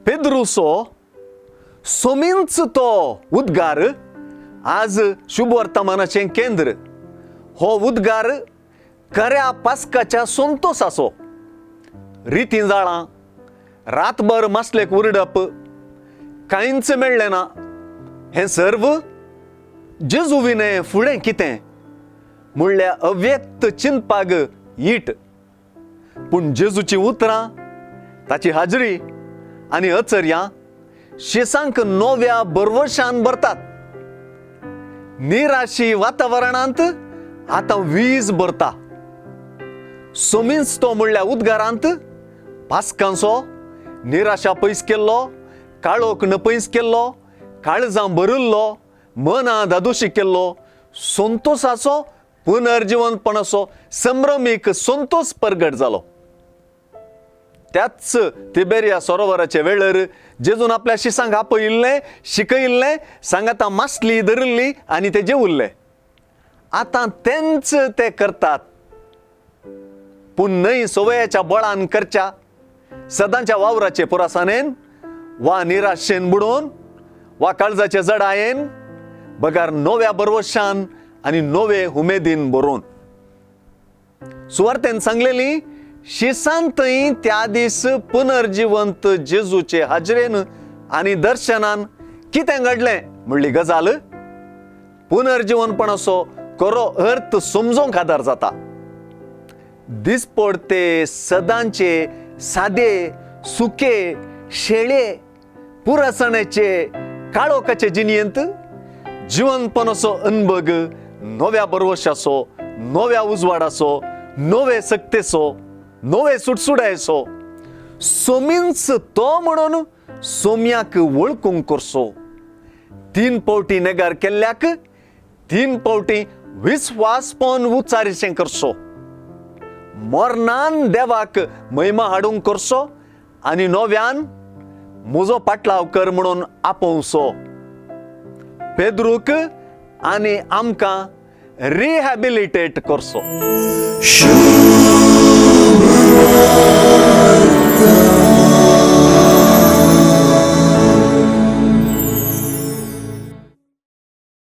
पेद्रुचो सोमींच तो उद्गार आज शुभवर्तमानाचें केंद्र. हो उद्गार खऱ्या पास्काच्या संतोसाचो. रितीं जाळां, रातभर मासलेक उरडप, कांयच मेळ्ळें ना, हें सर्व जेजू विणें फुडें कितें म्हणल्या अव्यक्त चिंतपाक ईट. पूण जेजूचीं उतरां, ताची हाजरी आनी अचर्यां शिसांक नव्या बरवशान भरतात. निराशी वातावरणांत आतां वीज भरता. सोमींच तो म्हणल्या उद्गारांत पास्कांचो निराशा पयस केल्लो, काळोख नपयस केल्लो, काळजां भरिल्लो, मनां दादोशी केल्लो संतोसाचो पुनर्जिवनपणाचो संभ्रमीक संतोस परगट जालो. त्याच तिबेरिया सरोवराचे वेळार जेजून आपल्या शिसांक आपयिल्लें, शिकयिल्लें, सांगाता मासली धरिल्ली आनी ते जेवल्ले. आतां तेंच ते करतात, पूण न्हय सवयाच्या बळान करच्या सदांच्या वावराचे पुरासानेन वा निराशेन बुडोवन वा काळजाचे जडायेन, बगार नव्या बरवशान आनी नवे उमेदीन बरोवन. सुवार्तेन सांगलेली शिसान थंय त्या दीस पुनर्जिवंत जेजूचे हाजरेन आनी दर्शनान कितें घडलें म्हणली गजाल पुनर्जिवनपणाचो खरो अर्थ समजूंक आदार जाता. दिसपडते सदांचे सादे सुके शेळे पुरसण्याचे काळोखाचे जिणयेंत जिवनपणाचो अनभग नव्या बरवशाचो, नव्या उजवाडाचो, नवे सक्तेचो, नवे सुटसुडायचो सोमींच तो म्हणून सोम्याक वळखूंक करचो. 3 पावटी नेगार केल्ल्याक 3 पावटी विस्वासपण उच्चारिशें करचो. मरणान देवाक महिमा हाडूंक करचो आनी नव्यान म्हजो पाटलाव कर म्हणून आपोवचो. पेद्रूक आनी आमकां रिहॅबिलिटेट करचो. शुभवार्ता.